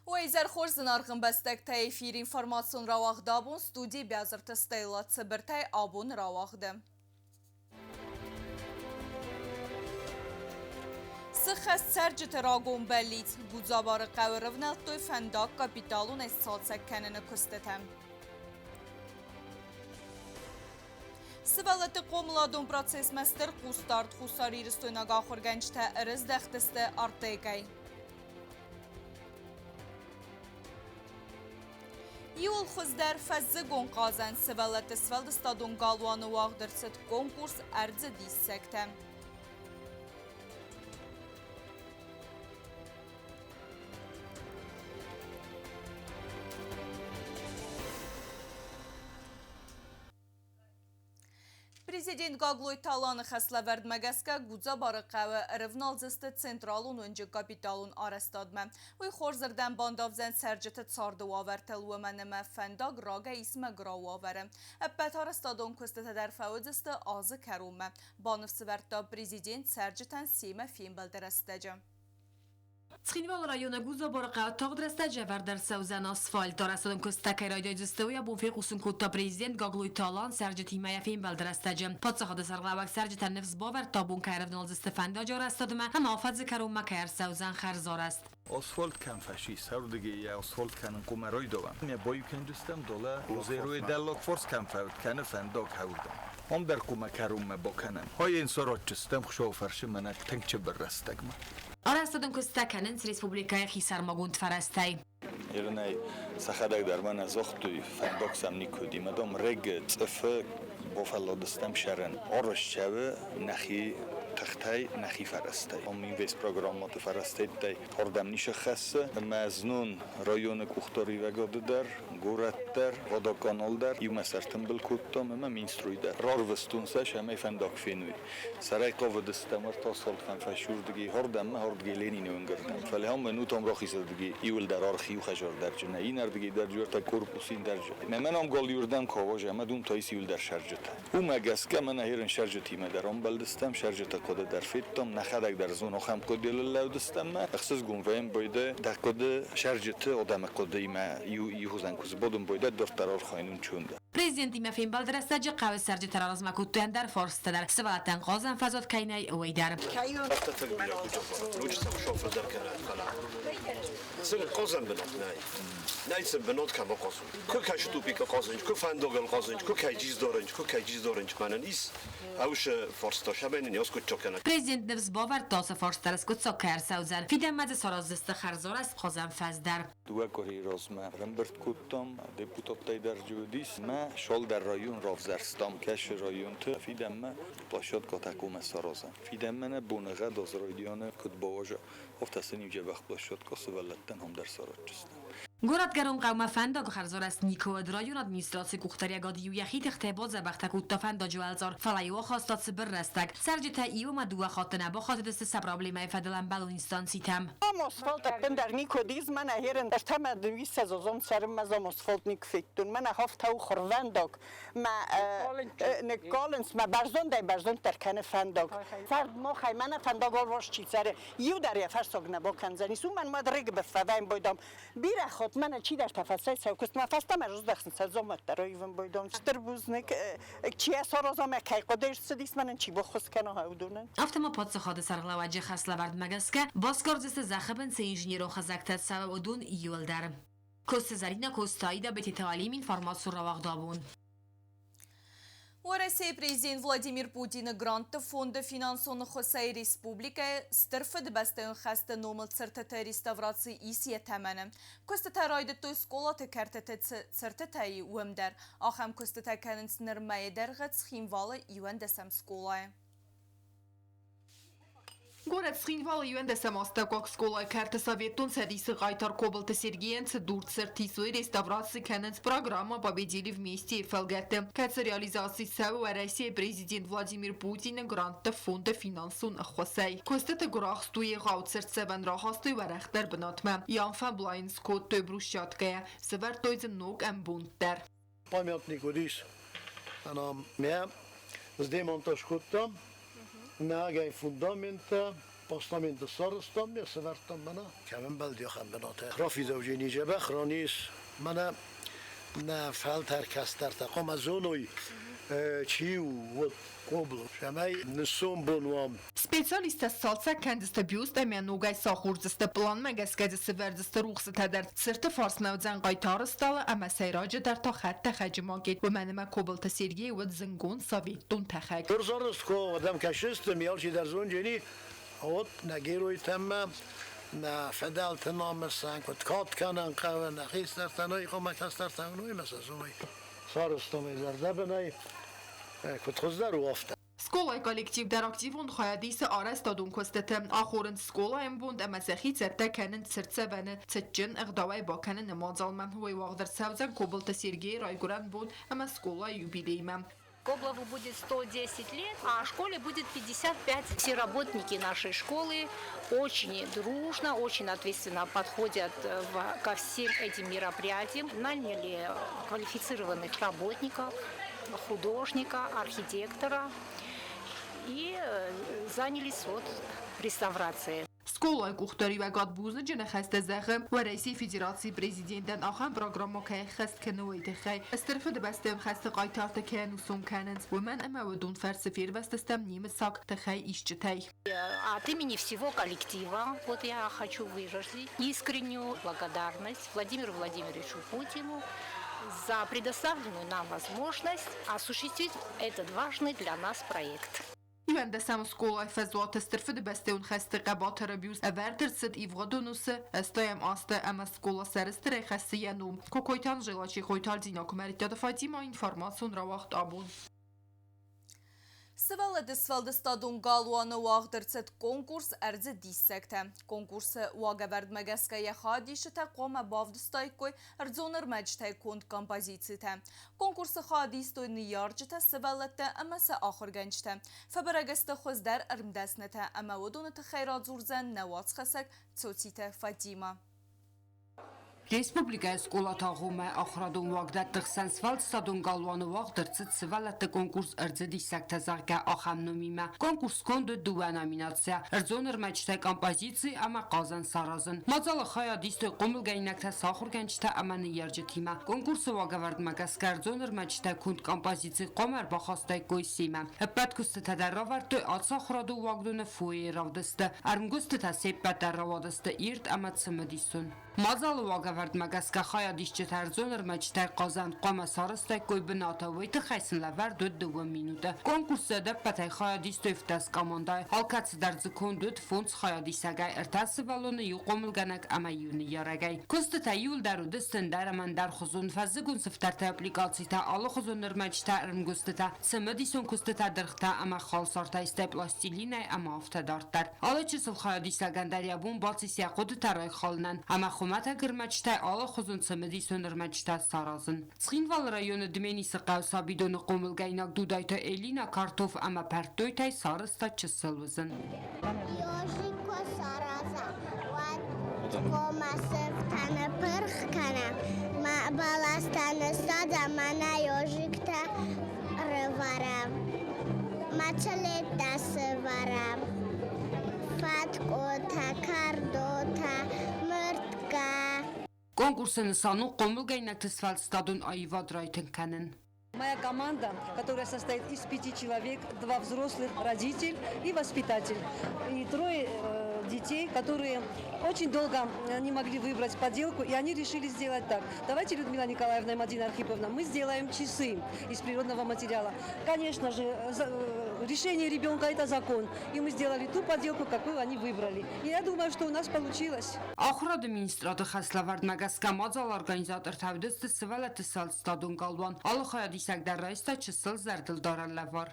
Уӕ изӕр хорз, зынаргъ ӕмбӕстӕгтӕ! Эфир информацион рауагъд абон студийы Биазырты Стелла цыбыртӕй абоны рауагъды. Сыххӕст цӕрджыты рагон бӕллиц Гудзабары хъӕуы рывнӕлдтой фӕндаг капиталонӕй сцалцӕг кӕныны куыстытӕм. Сывӕллӕтты хъомыладон процессмӕ стыр хъусдард хуссарирыстойнаг ахуыргӕнджытӕ ӕрыздӕхтысты Артекӕй. Иуыл хуыздӕр фӕззыгон хъазӕн сывӕллӕтты сфӕлдыстадон галуаны уагъд ӕрцыд конкурс ӕрдзы диссӕгтӕ. Президент Гаглойты Аланы хӕслӕвӕрдмӕ гӕсгӕ Гудзабары хъӕуы ӕрывналдзысты централон уынджы капиталон арӕзтадмӕ. Уый хорзырдӕм бандавдзӕн цӕрджыты царды уавӕртыл, уымӕн ӕмӕ фӕндаг рагӕй ис мӕгуырау уавӕры. Ӕппӕт арӕзтадон куыстытӕ дӕр фӕуыдзысты азы кӕронмӕ, баныфсӕвӕрдта президент цӕрджытӕн семӕ фембӕлды рӕстӕджы. Цхинвалы районы Гудзоборы хъӕуы тагъд рӕстӕджы ӕвӕрд ӕрцӕудзӕн асфальт. Арӕзтадон куыстытӕ кӕй райдайдзысты, уый абон фехъусын кодта президент Гаглойты Алан цӕрджытимӕ йӕ фембӕлды рӕстӕджы. Паддзахады сӕргълӕууӕг цӕрджытӕн ныфс бавӕрдта, абон кӕй ӕрӕвналдзысты фӕндаджы арӕзтадмӕ ӕмӕ афӕдзы кӕронмӕ кӕй ӕрцӕудзӕн хӕрзарӕзт. Асфальт кӕм фӕсис, ардыгӕй йӕ асфальт кӕнын хъуамӕ райдайӕм. Мӕ баиу кӕндзыстӕм долӕ озеройы дӕллаг фарс кӕм фӕуд кӕны фӕндаг хӕрдӕм. Ам дӕр хъуамӕ кӕронмӕ бакӕнӕм. Хайын саратджыстӕм Хуыцауы фӕрсы мӕнӕ тынг чыбыр рӕстӕгмӕ. Арӕзтадон куыстытӕ кӕнынц республикӕйы хисӕрмагонд фӕрӕзтӕй. Ирынӕй сӕхӕдӕг дӕр мӕнӕ загътой, фӕндаг сӕм никуы уыди. Мадам рыг, цъыфы бафӕлладыстӕм сӕрӕн. Арӕзтӕуы нӕхи тыхтӕй, нӕхи фӕрӕзтӕй. Ам инвестпрограммӕты фӕрӕзтӕй ардӕм ницы хӕссы. Ӕмӕ знон районы къухдариуӕгады дӕр, горӕт дӕр, водоканал дӕр иумӕ сӕртымбыл кодтам ӕмӕ Минстрой дӕр. Рарвыстон сӕ, цӕмӕй фӕндаг фенуй. Сӕрӕй хъавыдыстӕм ӕртасалдтӕн фӕсурдыги, хордӕммӕ хордыги Ленины уынгырдӕм. Фӕлӕ ам минутом рахизырдыги иуылдӕр арх иу хӕзардӕрджынӕй, иннӕрдыги дӕр ӕртӕ корпус индӕрджы. Мӕ ном галиуырдӕм каваз ӕмӕ дум та ис иуылдӕр сӕрджытӕ. Уымӕ гӕсгӕ мӕнӕ ерын сӕрджытимӕ дӕр ӕмбӕлдыстӕм, сӕрджыты хъуыды дӕр федтам, нӕхӕдӕг дӕр зон ахӕм хъуыдыйыл лӕудыстӕм мӕ ӕхсызгон вӕййын бойдӕ дӕ хъуыды сӕрджыты адӕмы хъуыдыимӕ иухуызӕн куы сбадын бойдӕ дарддӕр архайын уын Президентимӕ фембӕлды рӕстӕджы хъӕуы цӕрджытӕ раразмӕ кодтой ӕндӕр фарстытӕ дӕр, сывӕллӕттӕн хъазӕн фӕзуат кӕй нӕй, уый дӕр. Афтӕ тынг бирӕ ноджы сӕм шофыр дӕр кӕнӕд, фӕлӕ сын хъазӕн бынат нӕй. Нӕй сын бынат кӕм ахъазой. Куы кӕсы тупикы хъазынч, куы фӕндагыл хъазынч, куы кӕй джиздорынч, куы кӕй джиздорынч мӕнӕн ис ӕвсы фарста, сӕмӕй нын аскъуыддзаг кӕнӕд. Президент ныфс бавӕрдта ацы фарста скъуыддзаг кӕй ӕрцӕудзӕн, фидӕнмӕ дзы сараздзысты хӕрзарӕзт хъазӕн фӕз дӕр. Дыууӕ къуырийы размӕ ӕрӕмбырд кодтам, депутаттӕй дӕр дзы уыдис. Мӕ цалдӕр район равзӕрстам, кӕцы районты фидӕнмӕ площадкӕтӕ хъуамӕ саразӕм. Фидӕнмӕ нӕ боныгъӕд аз райдианы куыд бауаза, афтӕ сын иу дзӕбӕх площадкӕ сывӕллӕттӕн ам дӕр саразджыстӕм. Горӕтгӕрон хъӕумӕ фӕндаг хӕрзарӕзт никуы уыд. Районы администрацийы къухдариӕгад-иу йӕхи тыхтӕй бадзӕбӕхтӕ кодта фӕндаджы уӕлцъар, фӕлӕ-иу ахаста цыбыр рӕстӕг. Цӕрджытӕ иу ӕмӕ дыууӕ хатты нӕ бахатыдысты сӕ проблемӕйы фӕдыл ӕмбӕлон инстанцитӕм. Асфальт ӕппындӕр никуы уыдис, мӕнӕ херын ӕртӕмӕ дыууиссӕдзазон цӕрынмӕ зом асфальт никуы федтон. Мӕнӕ хафтау хурвӕндаг, мӕ ныккалынц, мӕ бӕрзондӕй бӕрзонддӕр кӕны фӕндаг. Цард махӕй мӕнӕ фӕндаг алварс чи цӕры, иу дӕр йӕ фӕрсаг нӕ бакӕндзӕнис. Уымӕн мад рыг быффӕвӕйын бойдам. Бирӕ хатт мӕнӕ чидӕртӕ фӕцӕйцӕуы куыстмӕ, фӕстӕмӕ раздӕхынц сӕ дзаумӕттӕ раивын бойдам. Стыр бузныг, чи йӕ сараза мӕ кӕй хъуыды ӕрцыдис, мӕнӕн чи баххуыс кӕна уыдонӕн. Афтӕ ма паддзахады сӕргълӕууӕджы хӕслӕвӕрдмӕ гӕсгӕ басгардзысты зӕххы бын цы инженерон хызӕгтӕ цӕуы, уыдон иуылдӕр. Коцты Зӕринӕ, Коцты Аидӕ, Бететы Алим, информацион рауагъд абон. Уӕрӕсейы президент Владимир Путины грантты фонды финансон ӕххуысӕй республикӕйы Стыр Фыдыбӕстӕйон хӕсты номыл цыртыты реставраци ис йӕ тӕмӕны. Куыстытӕ райдыдтой скъолаты кӕртыты цыртытӕй уым дӕр. Ахӕм куыстытӕ кӕнынц ныр мӕйы дӕргъы Цхинвалы иуӕндӕсӕм скъолайы. Горӕт Цхинвалы иуӕндӕсӕм астӕуккаг скъолайы кӕрты Советон Цӕдисы хъайтар Кобылты Сергейӕн цы дурцырт ис, уый реставраци кӕнынц программӕ «Победили вместе»-йы фӕлгӕтты, кӕцы реализаци цӕуы Уӕрӕсейы президент Владимир Путины грантты фонды финансон ӕххуысӕй. Куыстыты гуырахст у егъау цыртдзӕвӕн рахастой уӕрӕхдӕр бынатмӕ. Йӕ алфӕмблайын скодтой брусчаткӕйӕ, сӕвӕрдтой дзы ног ӕмбонд дӕр. Памятник уыдис, ӕмӕ мӕ сдемонтаж кодтам, нагӕй фундаменттӕ. Постамент сарӕзтам, ме сӕвӕрдтам мӕнӕ. Кӕм ӕмбӕлди, ахӕм бынаты. Рафидауджыни дзӕбӕх ран ис. Мӕнӕ нӕ фӕлтӕр кӕстӕртӕ хъуамӕ зоной, чи у уӕд Кобл, цӕмӕй ныссомбон уӕм. Специалисттӕ сцалцӕг кӕндзысты бюст ӕмӕ ногӕй сахурдзысты. Пъланмӕ гӕсгӕ дзы сывӕрдзысты рухсытӕ дӕр. Цырты фарсмӕ уыдзӕн хъайтары стъалы ӕмӕ сӕйраджыдӕр та хӕдтӕхӕджы макет. Уымӕн ӕмӕ Кобылты Сергей уыд зынгонд советтон тӕхӕг. Хорз куы адӕм кӕсысты, ми алчидӕр зонджын вот нӕ геройтӕм нӕ фыдӕлты намысӕн куыд кад кӕнӕн хъӕуы, нӕ хистӕртӕн, ой, хъуамӕ кӕстӕртӕн уой ӕмӕ сӕ зоной. Сарӕзтам ӕй зӕрдӕбынӕй, куыд хуыздӕр у, афтӕ. Скъолайы коллектив дӕр активон хайад исы арӕзтадон куыстыты. Ахорынц скъолайы ӕмбонд ӕмӕ сӕхи цӕттӕ кӕнынц цыртдзӕвӕны цытджын ӕгъдауӕй бакӕныны мадзалмӕ. Уый уагъд ӕрцӕудзӕн Кобылты Сергейы райгуырӕн бон ӕмӕ скъолайы юбилеймӕ. Коблову будет 110 лет, а школе будет 55. Все работники нашей школы очень дружно, очень ответственно подходят ко всем этим мероприятиям. Наняли квалифицированных работников, художника, архитектора и занялись вот реставрацией. Скъолайы къухдариуӕгад бузныджы ныхӕстӕ зӕгъы Уӕрӕсейы Федерацийы президентӕн ахӕм программӕ кӕй ӕххӕст кӕны, уый тыххӕй. Стыр Фыдыбӕстӕйон хӕсты хъайтартӕ кӕй ӕнусон кӕнынц, уымӕн ӕмӕ уыдон фӕрцы фервӕзтыстӕм немыцаг тыхӕй исджытӕй. От имени всего коллектива вот я хочу выразить искреннюю благодарность Владимиру Владимировичу Путину за предоставленную нам возможность осуществить этот важный для нас проект. Иуӕндӕсӕм скъолайы фӕзуаты Стыр Фыдыбӕстӕйон хӕсты хъӕбатыры бюст ӕвӕрд ӕрцыд ивгъуыд ӕнусы ӕстайӕм азты ӕмӕ скъола сӕрыстырӕй хӕссы йӕ ном. Кокойты Анжела, Чехойты Альдина, Куымӕридтаты Фатимӕ, информацион рауагъд абон. Сывӕллӕтты сфӕлдыстадон галуаны уагъд ӕрцыд конкурс ӕрдзы диссӕгтӕ. Конкурсы уагӕвӕрдмӕ гӕсгӕ йӕ хайадисджытӕ хъуамӕ бавдыстаиккой ӕрдзон ӕрмӕджытӕй конд композицитӕ. Конкурсы хайад истой ныййарджытӕ, сывӕллӕттӕ ӕмӕ сӕ ахуыргӕнджытӕ. Фӕбӕрӕг сты хуыздӕр ӕрмдӕснытӕ ӕмӕ уыдоны тыххӕй радзурдзӕн нӕ уацхӕссӕг Цоциты Фатимӕ. Республикӕйы скъолаты агъоммӕ ахуырадон уагдӕтты хсӕн сфӕлдыстадон галуаны уагъд ӕрцыд сывӕллӕтты конкурс ӕрдзы диссӕгтӕ, зӕгъгӕ, ахӕм номимӕ. Конкурс конд уыд дыууӕ номинацийӕ: ӕрдзон ӕрмӕджытӕй композици ӕмӕ хъазӕн саразын. Мадзалы хайад истой хъомылгӕнинӕгтӕ сӕ ахуыргӕнджытӕ ӕмӕ ныййарджытимӕ. Конкурсы уагӕвӕрдмӕ гӕсгӕ ӕрдзон ӕрмӕджытӕй конд композици хъуамӕ ӕрбахастаиккой семӕ. Ӕппӕт куыстытӕ дӕр равӕрдтой ацы ахуырадон уагдоны фойейы равдысты. Ӕрмгуыстытӕ се ппӕт дӕр рауадысты ирд ӕмӕ цымыдисон. Мадзалы уагӕвӕрдмӕ гӕсгӕ хайадисджытӕ ӕрдзон ӕрмӕджытӕй хъазӕн хъуамӕ сарӕзтаиккой бынаты, уый тыххӕй сын лӕвӕрд уыд дыууӕ минуты. Конкурсы ӕдӕппӕтӕй хайад истой фдӕс командӕйы, алкӕцыдӕр дзы конд уыд фондз хайадисӕгӕй, ӕртӕ сывӕллоны, иу хъомылгӕнӕг ӕмӕ иу ныййарӕгӕй. Куыстытӕ иуылдӕр уыдысты ӕндӕр ӕмӕ ӕндӕрхуызон, фӕззыгон сыфтӕртӕй аппликацитӕ, алыхуызон ӕрмӕджытӕ, ӕрмгуыстытӕ, цымыдисон куыстытӕ дыргътӕ ӕмӕ халсартӕй, стӕй пластилинӕй ӕмӕ афтӕ дарддӕр. Алы чысыл хайадисӕгӕн дӕр йӕ бон бацис йӕ хъуыдытӕ райхалынӕн ӕмӕ хуымӕтӕг ӕрмӕджытӕй алыхуызон цымыдисон ӕрмӕджытӕ саразын. Цхинвалы районы Дменисы хъӕу сабидоны хъомылгӕнинаг Дудайты Элина картоф ӕмӕ пӕрттойтӕй сарӕзта чысыл уызын. Ёжик сараза, уӕд хъуамӕ сыфтӕ ныппырх кӕна, бӕлӕстӕ ныссадза, мӕнӕ ёжиктӕ рывӕрӕм, мачалеттӕ сывӕрӕм, фӕткъуытӕ, кӕрдотӕ, мыртгӕ. Конкурсы нысан у хъомылгӕнинӕгты сфӕлдыстадон аивад райтынг кӕнын. Моя команда, которая состоит из пяти человек, два взрослых, родитель и воспитатель, и трое детей, которые очень долго не могли выбрать поделку, и они решили сделать так. Давайте, Людмила Николаевна и Мадина Архиповна, мы сделаем часы из природного материала. Конечно же, решение ребенка – это закон. И мы сделали ту поделку, какую они выбрали. И я думаю, что у нас получилось. Ахуырады министрады хӕслӕвӕрдмӕ гӕсгӕ мадзалы организатортӕ уыдысты сывӕллӕтты сфӕлдыстадон галуан. Алы хайадисӕг дӕр райста чысыл зӕрдылдарӕн лӕвар.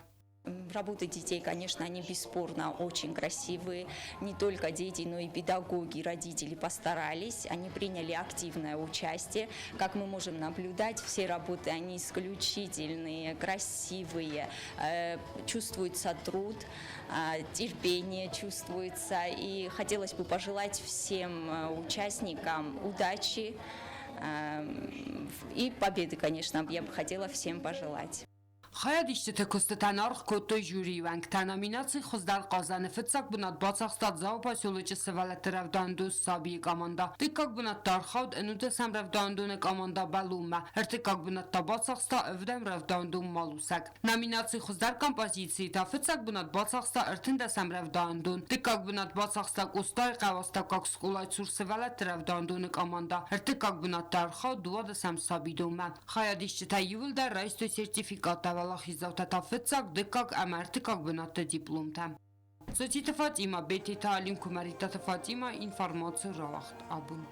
Работы детей, конечно, они бесспорно очень красивые. Не только дети, но и педагоги, родители постарались. Они приняли активное участие. Как мы можем наблюдать, все работы, они исключительные, красивые. Чувствуется труд, терпение чувствуется. И хотелось бы пожелать всем участникам удачи и победы, конечно, я бы хотела всем пожелать. Хайадисджыты куыстытӕн аргъ кодтой жюрийы уӕнгтӕ. Номинаци «Хуыздӕр хъазӕны» фыццаг бынат бацахста Дзауы поселочы сывӕллӕтты рӕвдауӕндон «Саби-йы командӕ. Дыккаг бынат та ӕрхауд ӕнудӕсӕм рӕвдауӕндоны командӕ «Бӕлон-мӕ». Ӕртыккаг бынат та бацахста ӕвдӕм рӕвдауӕндон «Малусӕг». Номинаци «Хуыздӕр композици» та фыццаг бынат бацахста ӕртындӕсӕм рӕвдауӕндон. Дыккаг бынат бацахста Къостайыхъӕуы астӕуккаг скъолайы цур сывӕллӕтты рӕвдауӕндоны командӕ. Ӕртыккаг бынат та ӕрхауд дыууадӕсӕм сабидонмӕ. Хайадисджытӕ иууылдӕр райстой сертификаттӕ, уӕлахиздзаутӕ та фыццаг, дыккаг ӕмӕ ӕртыккаг бынӕтты дипломтӕ. Цоциты Фатимӕ, Бететы Алим, Куымӕридтаты Фатимӕ, информаци рауагъд абон.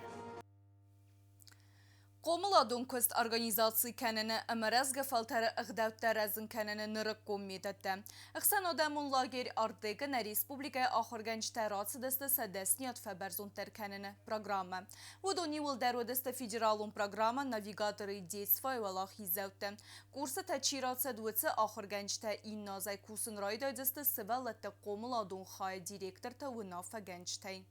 Хъомыладон куыст организаци кӕныны ӕмӕ рӕзгӕ фӕлтӕры ӕгъдӕуттӕ рӕзын кӕныны нырыккон методтӕ. Ӕхсӕнадӕмон лагерь Артек-ы нӕ республикӕйы ахуыргӕнджытӕ рацыдысты сӕ дӕсниад фӕбӕрзонддӕр кӕныны программӕ. Уыдон иууылдӕр уыдысты федералон программӕ «Навигаторы детства-йы уӕлахиздзӕуттӕ. Курсытӕ чи рацыд, уыцы ахуыргӕнджытӕ иннӕ азӕй кусын райдайдзысты сывӕллӕтты хъомыладон хайы директортӕ уынаффӕгӕнджытӕй.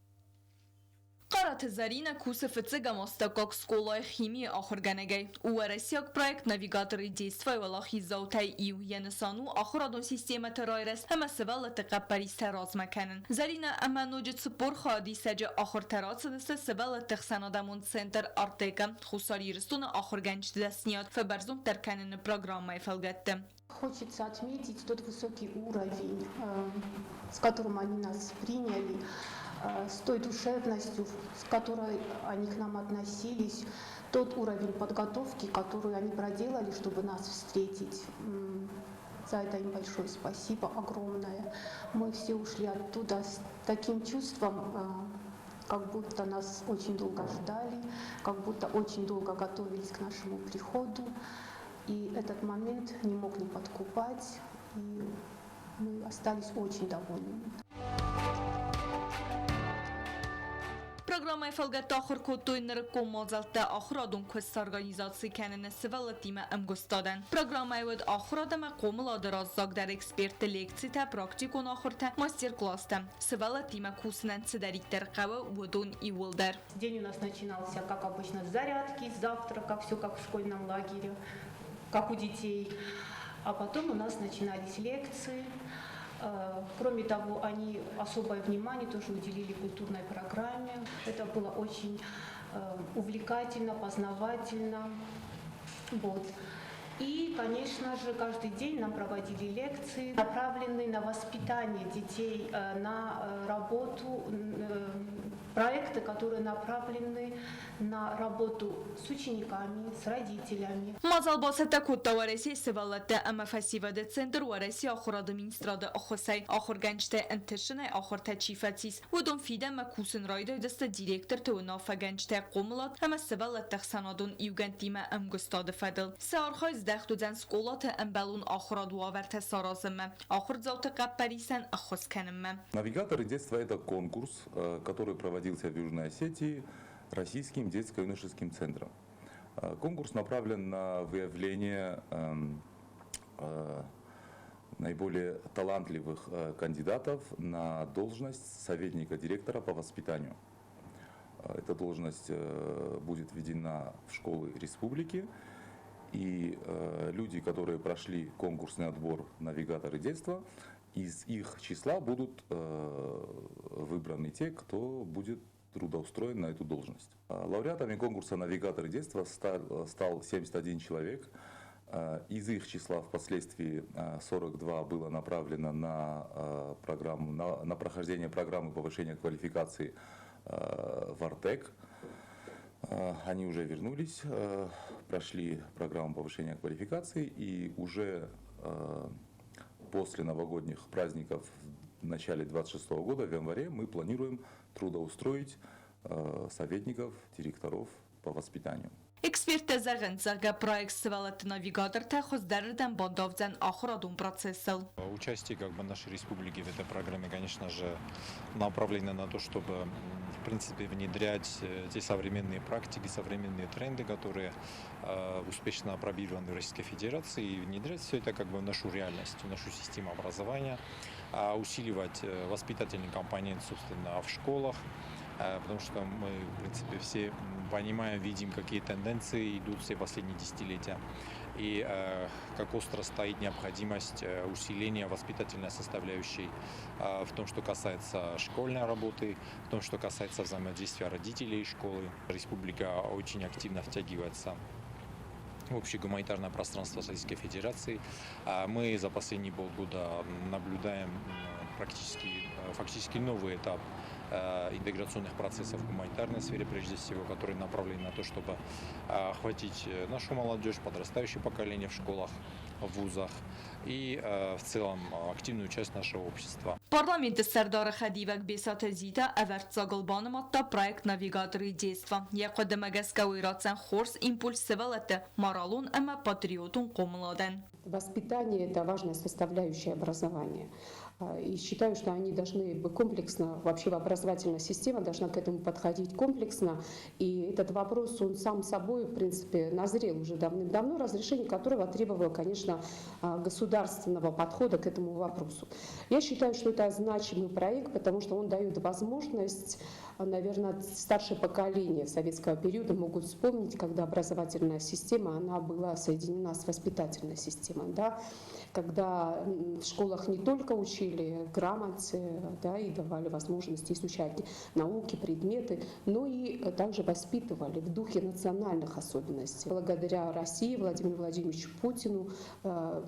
Хъараты Зӕринӕ кусы фыццӕгӕм астӕуккаг скъолайы химийы ахуыргӕнӕгӕй. У уӕрӕсейаг проект «Навигаторы детства-йы уӕлахиздзаутӕй иу. Йӕ нысан у ахуырадон системӕты райрӕзт ӕмӕ сывӕллӕтты хъӕппӕристӕ размӕ кӕнын. Зӕринӕ ӕмӕ ноджы 40 хайадисӕджы ахуыртӕ рацыдысты сывӕллӕтты ӕхсӕнадӕмон центр «Артек-ы» Хуссар Ирыстоны ахуыргӕнджыты дӕсниад фӕбӕрзонддӕр кӕныны программӕйы фӕлгӕтты. Хочется отметить тот высокий уровень, с которым они нас приняли, с той душевностью, с которой они к нам относились, тот уровень подготовки, который они проделали, чтобы нас встретить. За это им большое спасибо огромное. Мы все ушли оттуда с таким чувством, как будто нас очень долго ждали, как будто очень долго готовились к нашему приходу. И этот момент не мог не подкупать, и мы остались очень довольны. Программӕйы фӕлгӕтты ахуыр кодтой нырыккон мадзӕлттӕ ахуырадон куыст сорганизаци кӕныны сывӕллӕттимӕ ӕмгуыстадӕн. Программӕйы уыд ахуырад ӕмӕ хъомылады раззагдӕр экспертты лекцитӕ, практикон ахуыртӕ, мастер-класстӕ. Сывӕллӕттимӕ кусынӕн цыдӕриддӕр хъӕуы, уыдон иууылдӕр. День у нас начинался, как обычно, с зарядки, с завтрака, все как в школьном лагере, как у детей. А потом у нас начинались лекции. Кроме того, они особое внимание тоже уделили культурной программе. Это было очень увлекательно, познавательно. Вот. И, конечно же, каждый день нам проводили лекции, направленные на воспитание детей, на работу, проекты, которые направлены на работу с учениками, с родителями. Мадзал бацӕттӕ кодта Уӕрӕсейы сывӕллӕттӕ ӕмӕ фӕсивӕды центр Уӕрӕсейы ахуырады министрады ӕххуысӕй. Ахуыргӕнджытӕ ӕнтысынӕй ахуыртӕ чи фӕцис, уыдон фидӕнмӕ кусын райдайдзысты директорты уынаффӕгӕнджытӕ хъомылад ӕмӕ сывӕллӕтты ӕхсӕнадон иугӕндтимӕ ӕмгуыстады фӕдыл. Сӕ архайд здӕхт уыдзӕн скъолаты ӕмбӕлон ахуырады уавӕртӕ саразынмӕ, ахуырдзауты хъӕппӕрисӕн ӕххуыс кӕнынмӕ. «Навигаторы детства» – это конкурс, который проводился в Южной Осетии Российским детско-юношеским центром. Конкурс направлен на выявление наиболее талантливых кандидатов на должность советника директора по воспитанию. Эта должность будет введена в школы республики. И люди, которые прошли конкурсный отбор «Навигаторы детства», из их числа будут выбраны те, кто будет трудоустроен на эту должность. Лауреатами конкурса «Навигаторы детства» стал 71 человек. Из их числа впоследствии 42 было направлено на прохождение программы повышения квалификации в Артек. Они уже вернулись, прошли программу повышения квалификации и уже после новогодних праздников в начале 2026 года, в январе, мы планируем трудоустроить советников, директоров по воспитанию. Эксперттӕ зӕгъынц, зӕгъгӕ, проект сывӕллӕтты навигатортӕ хуыздӕрырдӕм бандавдзӕн ахуырадон процессыл. Участие как бы нашей республики в этой программе, конечно же, направлено на то, чтобы в принципе внедрять те современные практики, современные тренды, которые успешно апробированы в Российской Федерации, и внедрять все это как бы в нашу реальность, в нашу систему образования, усиливать воспитательный компонент, собственно, в школах. Потому что мы, в принципе, все понимаем, видим, какие тенденции идут все последние десятилетия и как остро стоит необходимость усиления воспитательной составляющей в том, что касается школьной работы, в том, что касается взаимодействия родителей и школы. Республика очень активно втягивается в общее гуманитарное пространство Российской Федерации. Мы за последние полгода наблюдаем фактически новый этап интеграционных процессов в гуманитарной сфере, прежде всего, которые направлены на то, чтобы охватить нашу молодежь, подрастающее поколение в школах, в вузах и в целом активную часть нашего общества. Парламенты сӕрдары хӕдивӕг Бесаты Зита ӕвӕрццагыл банымадта проект «Навигаторы детства». Йӕ хъуыдымӕ гӕсгӕ уый ратдзӕн хорз импульс сывӕллӕтты моралон ӕмӕ патриотон хъомыладӕн. Воспитание – это важная составляющая образования. И считаю, что они должны комплексно, вообще образовательная система должна к этому подходить комплексно. И этот вопрос, он сам собой, в принципе, назрел уже давным-давно, разрешение которого требовало, конечно, государственного подхода к этому вопросу. Я считаю, что это значимый проект, потому что он дает возможность, наверное, старшее поколение советского периода могут вспомнить, когда образовательная система, она была соединена с воспитательной системой, да? Когда в школах не только учили грамоте, да, и давали возможность изучать науки, предметы, но и также воспитывали в духе национальных особенностей. Благодаря России, Владимиру Владимировичу Путину,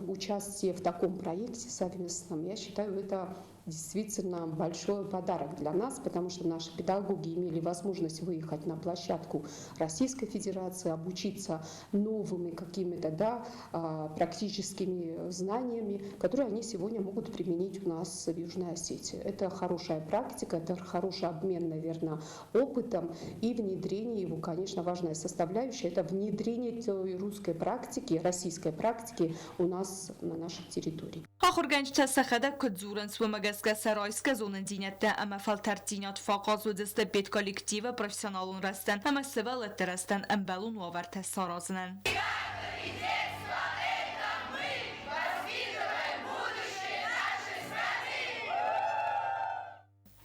участие в таком проекте совместном, я считаю, это действительно большой подарок для нас, потому что наши педагоги имели возможность выехать на площадку Российской Федерации, обучиться новыми какими-то, да, практическими знаниями, которые они сегодня могут применить у нас в Южной Осетии. Это хорошая практика, это хороший обмен, наверное, опытом и внедрение его, конечно, важная составляющая, это внедрение той русской практики, российской практики у нас на нашей территории. Ахуыргӕнджытӕ сӕхӕдӕг куыд дзурынц, уымӕ гӕсгӕ сӕ райсгӕ зонындзинӕдтӕ ӕмӕ фӕлтӕрддзинад фӕахъаз уыдзысты педколлективы профессионалон рӕзтӕн ӕмӕ сывӕллӕтты рӕзтӕн ӕмбӕлон уавӕртӕ саразынӕн.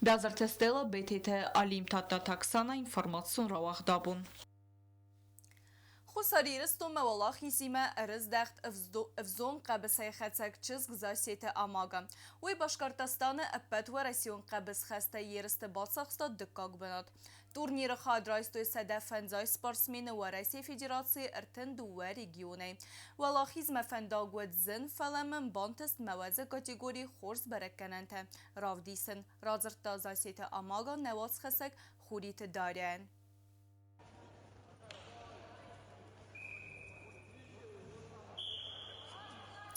Бязырты Стелла, Бететы Алим, Тадтаты Оксана, информацион рауагъдабон. Хуссар Ирыстонмӕ уӕлахизимӕ ӕрыздӕхт ӕвзонг хъӕбысӕйхӕцӕг чызг Зассеты Амага. Уый Башкортостаны ӕппӕтуӕрӕсеон хъӕбысхӕстӕй ерысты бацахста дыккаг бынат. Турниры хайад райстой 150 спортсмены Уӕрӕсейы Федерацийы 32 регионӕй. Уӕлахизмӕ фӕндаг уыд зын, фӕлӕ мын бантыст мӕ уӕзы категорийы хорз бӕрӕггӕнӕнтӕ равдисын, радзырдта Зассеты Амага нӕ уацхӕссӕг Хуриты Дарьяйӕн.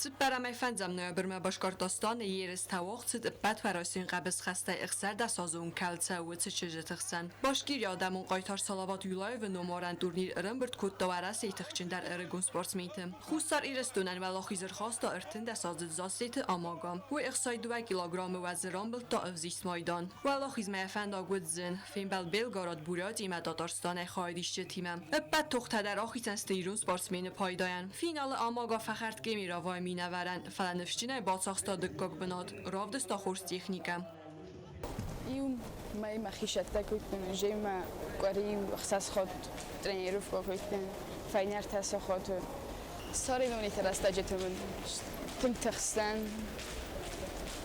Цыппӕрӕмӕй фӕндзӕм ноябрмӕ Башкортостаны ерыстӕ уагъд цыд ӕппӕтуӕрӕсеон хъӕбысхӕстӕй 16-азон кӕл цӕуы чызджыты хсӕн. Башкирийы адӕмон хъайтар Салават Юлаевы номарӕн турнир ӕрӕмбырд кодта Уӕрӕсейы тыхджындӕр ӕрыгон спортсменты. Хуссар Ирыстонӕн уӕлахиз ӕрхаста 13-аздзыд Зассеты Амага. Уый 62 килограммы уӕзы рамбылдта ӕвзист майдан. Уӕлахизмӕ йӕ фӕндаг уыд зын. Фембӕлд Белгород, Бурятимӕ, Татарстанӕй хайадисджытимӕ. Ӕппӕт тохтӕ дӕр ахицӕн сты ирон спортсмены пайдайӕн. Финалы Амага фӕхӕрд Кемеровойы минӕварӕн, фӕлӕ ныфсджынӕй бацахста дыккаг бынат, равдыста хорз техникӕ. Иу мӕй мӕхи сӕттӕ кодтон, ӕз мӕ къуыри ӕхсӕз хатт тренировкӕ кодтон, фӕйнӕ ӕртӕ сахаты. Соревнованиты рӕстӕджыты мын тынг тыхстӕн,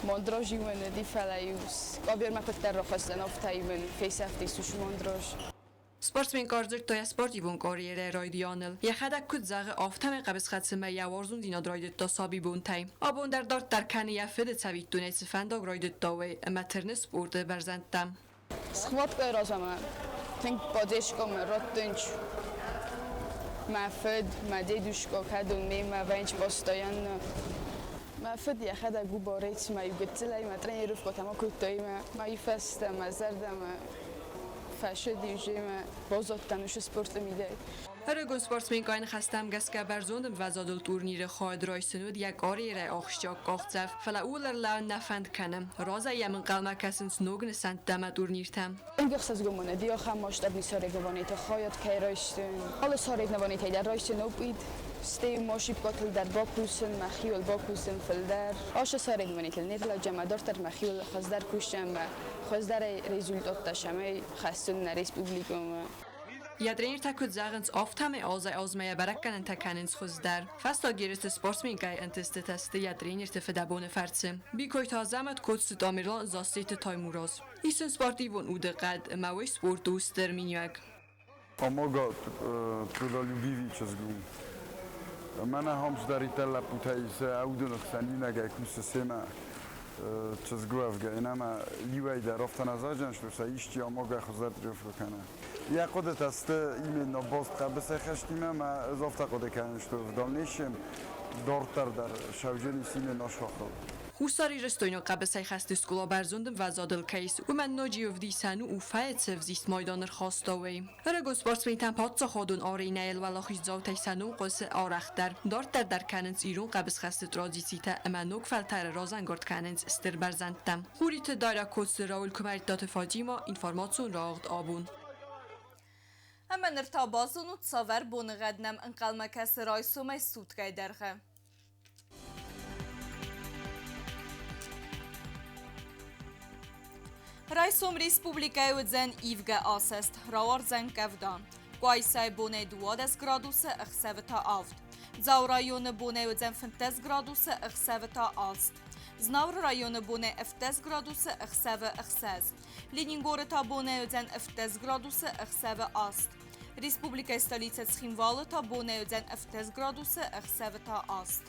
мандраж-иу мын уыди, фӕлӕ-иу къабермӕ куыддӕр рахызтӕн, афтӕ-иу мын фесӕфтис уыцы мандраж. Спортсмен ӕрдзырдта йӕ спортивон карьерӕйы райдианыл. Йӕхӕдӕг куыд зӕгъы, афтӕмӕй хъӕбысхӕцынмӕ йӕ уарзондзинад райдыдта сабибонтӕй. Абон дӕр дарддӕр кӕны йӕ фыды цӕвиттонӕй цы фӕндаг райдыдта, уый, ӕмӕ тырны спорты бӕрзӕндтӕм. Схваткӕйы размӕ тынг поддержка раттынч мӕ фыд, мӕ дедушка, кӕд он мемӕ вӕййынц постоянно. Мӕ фыд йӕхӕдӕг у борец, мӕ иу гыццылӕй мӕ тренировкӕтӕ ма кодтой мӕ фӕстӕ, мӕ зӕрдӕмӕ фӕсыд земӕ баззадтӕн уыцы спорты мидӕг. Ӕрыгон спортсменкӕйы ныхӕстӕм гӕсгӕ бӕрзонд ӕмвӕзадыл турниры хайад райсын уыд йӕ карьерӕйы ахсджиаг къахдзӕф, фӕлӕ ууыл ӕрлӕууын нӕ фӕнд кӕны. Разӕй йӕм ӕнхъӕлмӕ кӕсынц ног нысӕнттӕ ӕмӕ турниртӕ. Тынг ӕхсызгон уыди ахӕм масштабный соревнованиты хайад кӕй райстон. Алы соревнованитӕй дӕр райстон опыт, стӕй машипкӕтыл дӕр бакусын, мӕхиуыл бакусын фылдӕр. Ацы соревнованитыл не рлӕуджы ӕмӕ дарддӕр мӕхиуыл хуыздӕр кусджын ӕмӕ хуыздӕрӕй результаттӕ цӕмӕй хӕссын нӕ республикӕмӕ. Йӕ тренертӕ куыд зӕгъынц, афтӕмӕй азӕй-азмӕ йӕ бӕрӕггӕнӕнтӕ кӕнынц хуыздӕр. Фӕстаг ерысты спортсменкӕйы ӕнтыстытӕ сты йӕ тренерты фыдӕбоны фӕрцы. Бикойты Азӕмӕт, Коцты Тамерлан, Зассеты Таймураз. Ис ын спортивон удыхъӕд ӕмӕ уый спорт у стыр миниуӕг. Помогал трудолюбивый чызг у. Мӕнӕ ахӕм лӕппутӕ ис, аудыны хсӕн иунӕгӕй кусы семӕ чызг уӕвгӕ. Ӕмӕ иуӕй дӕр афтӕ нӕ зайдзӕн, сӕ исчи амагӕ хуыздӕр тренировкӕ кӕна. Йӕ хъуыдытӕ сты именно баст хъӕбысӕйхӕстимӕ, ӕмӕ ӕз афтӕ хъуыды кӕнын, что в дальнейшем дарддӕр дӕр Шӕуджын ис именно шахыл. Хуссар Ирыстойнаг хъӕбысӕйхӕсты скъола бӕрзонд ӕмвӕзадыл кӕй ис, уымӕн ноджы ӕвдисӕн у Уфайы цы ӕвзист майдан ӕрхаста, уый. Ӕрыгон спортсментӕн паддзахадон аренӕйыл уӕлахиздзаутӕй сӕ ном хъуысы арӕхдӕр. Дарддӕр дӕр кӕнынц ирон хъӕбысхӕсты традицитӕ ӕмӕ ног фӕлтӕры разӕнгард кӕнынц стыр бӕрзӕндтӕм. Хуриты Дарья, Коцты Рауль, Куымӕридтаты Фатима, информацион рауагъд «Абон». Ӕмӕ ныр та базонут, цавӕр боныгъӕд нӕм ӕнхъӕлмӕ кӕсы райсомӕй суткӕйы дӕргъы. Райсом республикӕйы уыдзӕн ивгӕ асӕст, рауардзӕн къӕвда. Къуайсайы бонӕй 12 градусы, ӕхсӕвы та 7. Дзауы районы бонӕй уыдзӕн 15 градусы, ӕхсӕвы та 8. Знауыры районы бонӕй 17 градусы, ӕхсӕвы 6. Ленингоры та бонӕй уыдзӕн 17 градусы, ӕхсӕвы 8. Республикӕйы столицӕ Цхинвалы та бонӕй уыдзӕн 17 градусы, ӕхсӕвы та 8.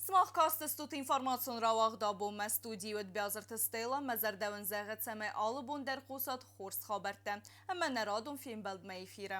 Сымах кастыстут информацион рауагъд «Абонмӕ», студийы уыд Биазырты Стелла. Мӕ зӕрдӕ уын зӕгъы, цӕмӕй алы бон дӕр хъусат хорз хабӕрттӕ. Ӕмӕ нӕ радон фембӕлдмӕ эфиры.